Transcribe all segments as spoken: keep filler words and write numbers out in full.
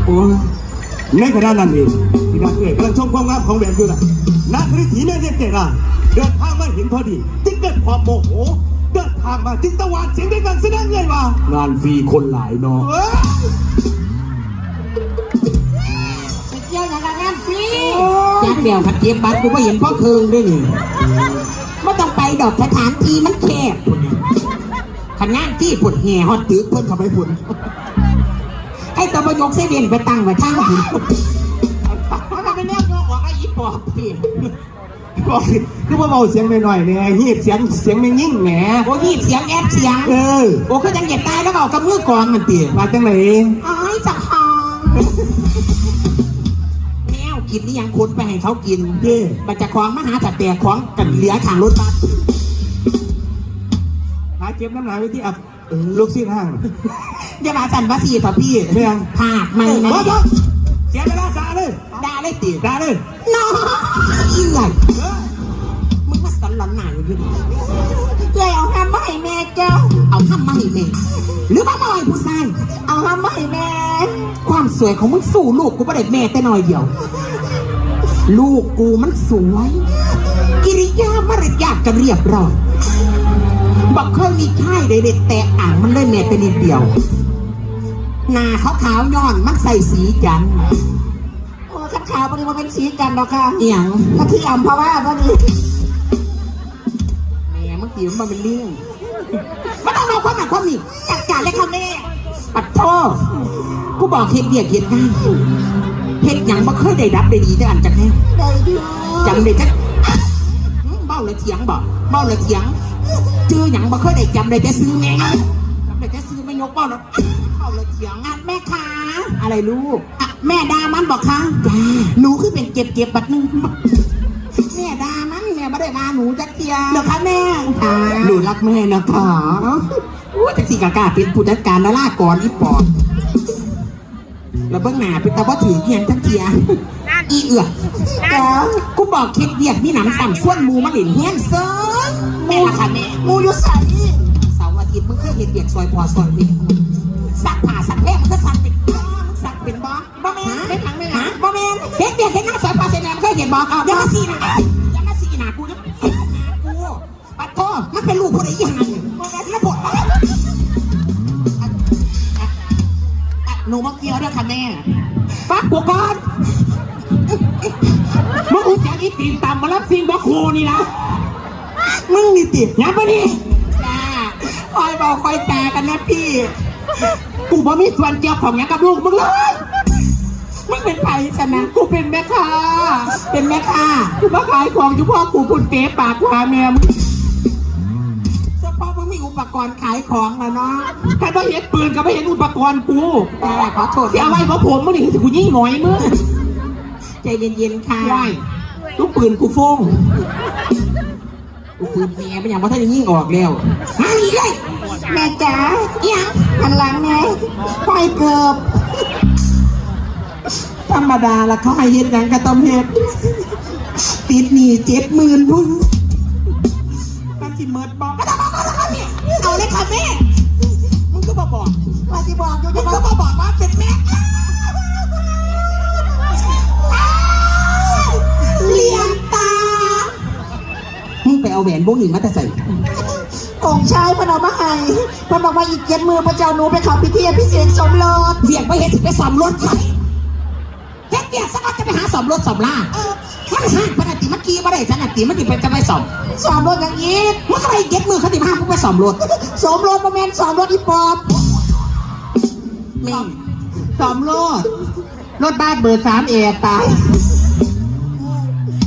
โอ้ยในขณะนั้นเองที่นางเอกกำลังชมความงามของแหวนอยู่นะนางคริสถีแม่เรียกเจราเดินทางมาเห็นพอดีจึงเกิดความโมโหเดินทางมาจึงตะหวาดเสียงดังๆสนั่นเลยว่า งานฟรีคนหลายเนาะ เอ้ย ไปเกี่ยวอย่างกับงานฟรีจักเดียวขัดเก็บบัตรกูไม่เห็นพ่อเคืองด้วยนี่ไม่ต้องไปดอกสถานที่มันแคบพุ้นน่ะขันงานที่ผุดแห่ฮอดตึกเพิ่นเข้าไปผุดให้ตะบยกเซเว่นไปตั้งไว้ทางผุด มันเป็นแนวยกออกไอ้อีปอบพี่ คือว่าเบาเสียงหน่อยๆเนี่ยฮีดเสียงเสียงไม่ยิ่งแหม โอ้ยเสียงแอบเสียง เออ โอ้คือยังเหยียบตายแล้วเอากับมือกองมันตี มาจังไหน อ้ายจักหองแมวกินนี่ยังคนไปให้เขากิน เย่ มันจะคล้องมาหาจัดแต่ของกันเหลือทางรถบัส หาเก็บน้ำหนาไว้ที่อับลูกซีนห้าง อย่ามาสั่นภาษีต่อพี่ ไม่เอา ผากไม่นะ มาเถอะเสียเวลาด่าเลย ด่าเลยตี ด่าเลย น้องอีหยังมึงมาสั่นหลอนหนาอยู่ดิเลยเอาห้ามมาให้แม่เจ้าเอาห้ามมาให้แม่หรือว่ามาให้ผู้ชายเอาห้ามมาให้แม่ ความสวยของมึงสู้ลูกกูไม่ได้แม่แต่น้อยเดียว ลูกกูมันสวย กิริยามารยาทก็เรียบร้อยบักเคยมีค่ายใดเด็ดแต่อ่างมันเลยแม่แต่นิดเดียว หน้าขาวๆย้อนมันใส่สีจันทร์ โอ้คันขาวพอดีมาเป็นสีกันหรอกค่ะ เอียง กะทิอัมพวาพอดี แม่มึงตีมันมาเป็นเรื่องไม่ต้องเอาความหนักความหนีจัดการเลยค่ะแม่ปัดโทษกูบอกเห็ดเบียกเห็ดงานเห็ดหยังบ่เคยได้ดับได้ดีจักอันจักแห่ง ได้อยู่ จำได้จักเบ้าละเถียงบ่เบ้าละเถียงจื่อหยังบ่เคยได้จำได้แต่ซื้อแม่จำได้แต่ซื้อไม่ยกเบ้าละเบ้าละเถียงงานแม่ค้าอะไรลูก แม่ด่ามันบอกคะจ้าหนูคือเป็นเก็บเก็บบัดหนึงแม่ด่ามันแม่ไม่ได้ด่าหนูจักเทียเหรอคะแม่ค่ะหนูรักแม่นะคะอู้จักสีกากาเป็นผู้จัดการดาราก่อนอีปอบแล้วเบื้องหน้าเป็นตาบ่ถือเอียงจักเทียอีเอือกจ้ากูบอกเข็ดเวียกมีหนำสั่งส่วนหมูมาหลินเฮียนเซิงแม่ละค่ะแม่ หมูอยู่ใส เสาร์อาทิตย์มึงเคยเห็นเวียกซอยพอซอยแม่ซักผ้าซักแพร่มึงก็ซักเป็นมึงซักเป็นบ่ บ่แม่น เฮ็ดหยังไม่หยังบ่แม่นเฮ็ดเบียกเฮ็ดงานสอยปลาใส่แหนมเคยเห็นบ่เอาอย่ามาสีหน้าอย่ามาสีหน้ากูอย่ามาสีหน้ากูปัดโทษมันเป็นลูกผู้ใดอีหยังบ่แม่นนะบ่หนูมาเกี่ยวด้วยค่ะแม่ฟังกูก่อนมึงรู้จักอีตีนต่ำมารับสิ่งบ่ครูนี่นะมึงนี่ติดยังบ่นี่จ้าคอยบอกคอยจากันนะพี่ กูบ่มีส่วนเกี่ยวของหยังกับลูกมึงเลย มึงเป็นใครชนะ กูเป็นแม่ค้า เป็นแม่ค้า กูมาขายของอยู่พ่อกูคุณเตะปากกูหาแม่มึงเฉพาะมึงมีอุปกรณ์ขายของแล้วเนาะใครบ่เห็นปืนก็บ่เห็นอุปกรณ์กู แต่ขอโทษ เสียไว้เพราะผมมึงนี่กูยิ่งหน่อยมึง ใจเย็นๆค่ะ ไหวลูกปืนกูฟง กูปืนเมียมันยังบ่ทันได้ยิงออกแล้วมานี่เลย แม่จ๋าเอียงหันหลังแม่ห้อยเกือบธรรมดาละเขาให้เฮ็ดหยังก็ต้องเฮ็ดติดหนี้เจ็ดหมื่นพุ่นมันสิเมิดบอก เอาเลยค่ะแม่ มึงก็มาบอก ว่าสิบอกอยู่ มึ จะ ง บอ ก็ ก มาบอกว่าเป็นแม่ เลี้ยงตา มึงไปเอาแหวนวงนี้มาแต่ใส่ องค์ชายเพิ่นเอามาให้เพิ่นบอกว่าอีกเจ็ดมื้อพระเจ้าหนูไปเข้าพิธีอภิเษกสมรส เวียกไปเฮ็ดสิไปสอมรถไผเฮ็ดเวียกซะก็จะไปหาสอมรถสอมลามันห้างปานนันติมันขี่บ่ได้จังนันติมันสิไปจะไปสอม สมรสอย่างอีก มันก็ไปเก็บมือเขาติมากูไปสอมรถ สมรสบ่แม่นสมรสอีปอบ แม่งสอมรถรถบัสเบอร์สามแอร์ตาย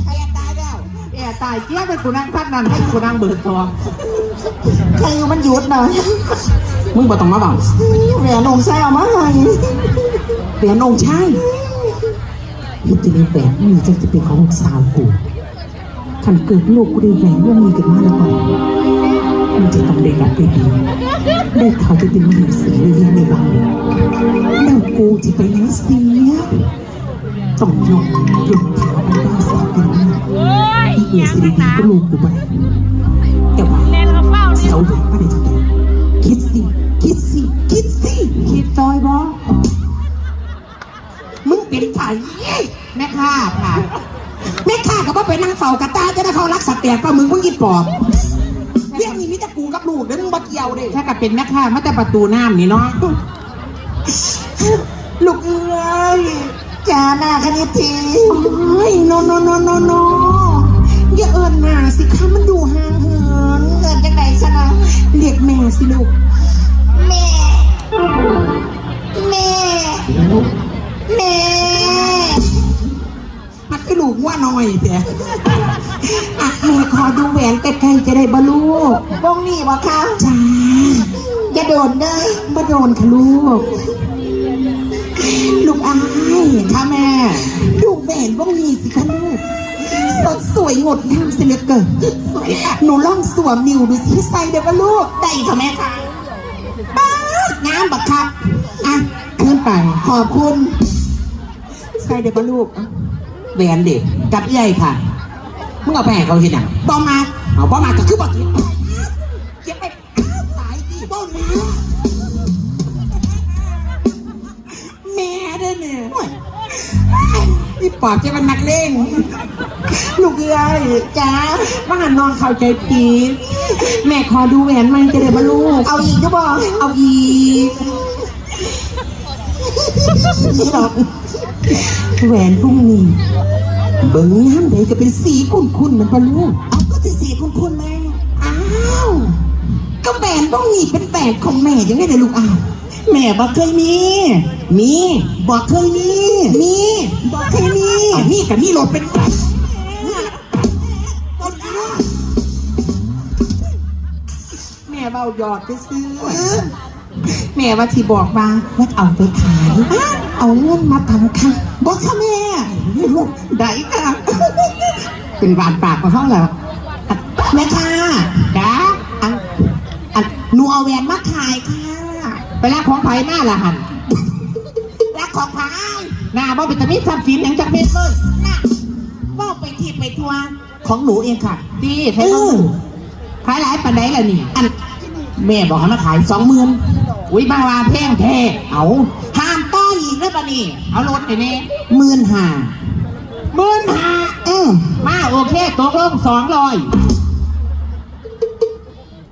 แอร์ตายแล้ว แอร์ตายเจี๊ยบเป็นกูนั่งพักนั่นให้กูนั่งเบอร์สอง ใครอยู่มันหยุดหน่อย มึงบ่ต้องมาเบา แหวนองค์ชายเอามาให้ เดี๋ยวน้องชายเฮ็ดจะได้แหวนนี่จะจะเป็นของลูกสาวกูคันเกิดลูกกูได้แหวนวงนี้กันมาแล้วก็มันจะต้องได้รับได้ดีได้เขาจะเป็นมเหสีในเรื่องในบ้านแล้วกูจะไปไหนเสียต้องยกยกขามันได้สักทีนะอีเอสดีก็ลูกกูไปแต่ว่าเสาแหวนมาได้จังไดคิดสิคิดสิคิดสิคิดซอยบ่ เป็นไผ แม่ค้าค่ะ แม่ค้าก็บ่ไปนั่งเฝ้ากระต่ายจะได้เข้ารักสัตว์แตกปลาหมึกมึงอีปอบ เรื่องนี้มีแต่กูกับลูกเด้อ มึงบ่เกี่ยวเด้ ถ้าก็เป็นแม่ค้ามาแต่ประตูน้ำนี่เนาะ ลูกเอ้ย จ้า นาคณิตที โอ้ย no no no no no อย่าเอิ้นนาสิคะ มันดูห่างเหิน เอิ้นจังใดซะนะ เรียกแม่สิลูก แม่ แม่ แม่ มันคือลูกว่าน้อยแท้ อ่ะ แม่ขอดูแหวนใกล้ๆ จะได้บ่ลูก วงนี้บ่คะ จ้า อย่าโดนเด้อ บ่โดนค่ะลูก ลูกอ้าย ค่ะแม่ ดูแหวนวงนี้สิคะลูก สดสวยงดงามเสียเหลือเกิน หนูลองสวมนิ้วดูสิ ใส่ได้บ่ลูก ได้ค่ะแม่ค่ะ ป๊าด งามบักคัก อ่ะ คืนไป ขอบคุณ ใส่ได้บ่ลูก แหวนเด้ กับเอื้อยค่ะ มึงเอาไปให้เขาเฮ็ดหยัง บ่มัก เอาบ่มักก็คือบ่เก็บ เก็บไปขายติ บ่เหลือ แม่เด้อเนี่ย โอ้ย อีปอบจะเป็นนักเลง ลูกเอื้อย จ้า ว่าหันน้องเข้าใจผิด แม่ขอดูแหวนใหม่จะได้บ่ลูก เอาอีกก็บอก เอาอีก แหวนพวกนี้ เบิ่งยามใดก็เป็นสีขุ่นๆ มันปะลูก เอาก็สิสีขุ่นๆ แม่ อ้าว ก็แหวนพวกนี้เป็นแหวนของแม่จังได๋ล่ะลูกอ้าว แม่บ่เคยมี มี บ่เคยมี มี บ่เคยมี เอามีก็มีโลดเป็น แม่เว้าหยอกซื่อๆ แม่ว่าสิบอกว่า ว่าเอาไปขาย เอาเงินมาทำค่ะ บ่ค่ะแม่ ได้ค่ะ เป็นหวานปากของเขาแล้ว แม่ค่ะ จ้า อัน อัน หนูเอาแหวนมาขายค่ะ ไปลักของไผมาล่ะหั่น ลักของไผ หน้าบ่เป็นตามีทรัพย์สินหยังจักเม็ดเลย น่ะ เว้าไปทิ่ไปทั่ว ของหนูเองค่ะ ดี เออ ขายหลายปานใดล่ะนี่ อัน แม่บอกให้มาขายสองหมื่น อุ๊ย มาว่าแพงแท้ เอา ห้ามต่ออีกเด้อบัดนี้ เอาลดให้แน่ หมื่นห้า หมื่นห้า อืม มา โอเค ตกลง สองร้อย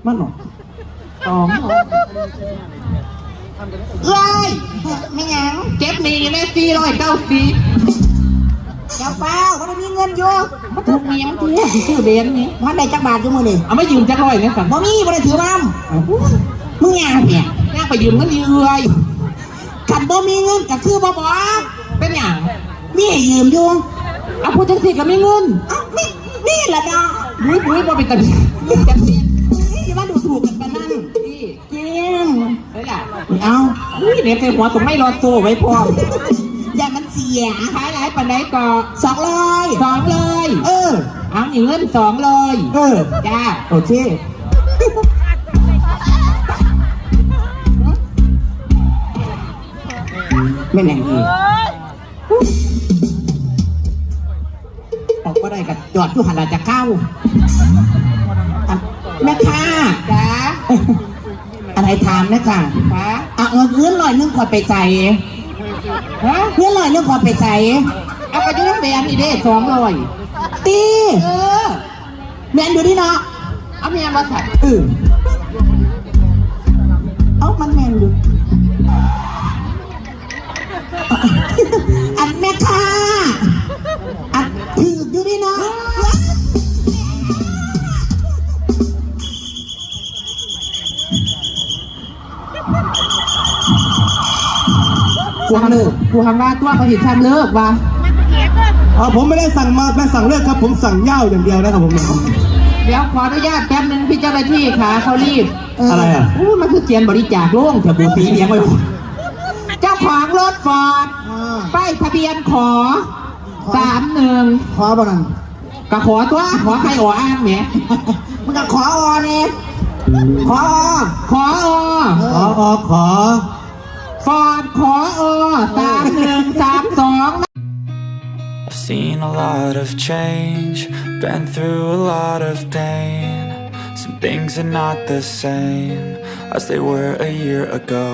มันหรอ สองร้อย เอ้ย ไม่หยัง เก็บหนี้อยู่ใน สี่ร้อยเก้าสิบ เดี๋ยวเปล่า มันมีเงินอยู่ มาถูกเมียมันที สิซื้อเบนซ์นี่ มันได้จักบาทอยู่มื้อนี้ เอามายืมจักร้อยเนี่ยสั่น บ่มี บ่ได้ถือมา เอ้า มึงย่างเนี่ย ย่างไปยืมเงินยืมเอื้อย คันบ่มีเงินก็คือบ่บอก เป็นหยัง มีให้ยืมอยู่ เอาพูดจังซี่ก็มีเงิน เอ้า มี มีล่ะเนาะ บุ้ยบุ้ยบ่เป็นตาดี จังซี่ นี่อย่ามาดูถูกกันปานนั้น นี่ จริง ใช่ล่ะ เอา อุ้ย เหน็บใส่หัวตรงไม่รอดโซ่ไว้พร้อม อย่ามันเสีย ขายหลายปานใดก็ สองร้อย สองร้อย เออ เอานี่เงิน สองร้อย เออ จ้า โอเค แม่นหยังอีก ออกบ่ได้ก็จอดอยู่หั่นล่ะจะเข้า อัน แม่ค้า จ้า อันไหนถามนะค่ะ ฮะ อ่ะ เงิน เงินร้อยหนึ่งข้อยไปใส่ ฮะ เงินร้อยหนึ่งข้อยไปใส่ เอาไปอยู่นำแหวนนี่เด้ สองร้อย ติ เออ แม่นอยู่นี่เนาะ เอาแม่นว่าซั่น เออ เอ้า มันแม่นอยู่ อันแม่ค้า อันถืกอยู่นี่เนาะ สั่งเลิก กูทำว่าตัวเขาสิสั่งเลิกว่ะ อ๋อ ผมไม่ได้สั่งมา ไม่สั่งเลิกครับ ผมสั่งเหย้าอย่างเดียวนะครับผม เดี๋ยวขออนุญาตแป๊บนึงพี่เจ้าหน้าที่ขา เขารีบ อะไรอ่ะ อู้ มันคือเขียนบริจาคโลงแถวบูสีเลี้ยงไว้ เจ้าของรถฟอร์ด อ่า ป้ายทะเบียนขอ ขอ สามหนึ่ง ขอบ่นั่น ก็ขอตัว ขอใครออ่างเนี่ย มึงก็ขอออเนี่ย ขอออ ขอออ เออ ขอออ ขอ ฟอร์ด ขอออ สามหนึ่งสามสอง I've seen a lot of change, been through a lot of pain. Some things are not the same as they were a year ago.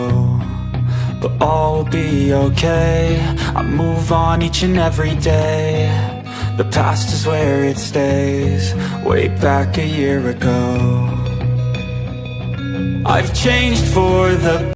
But all will be okay. I move on each and every day. The past is where it stays. Way back a year ago, I've changed for the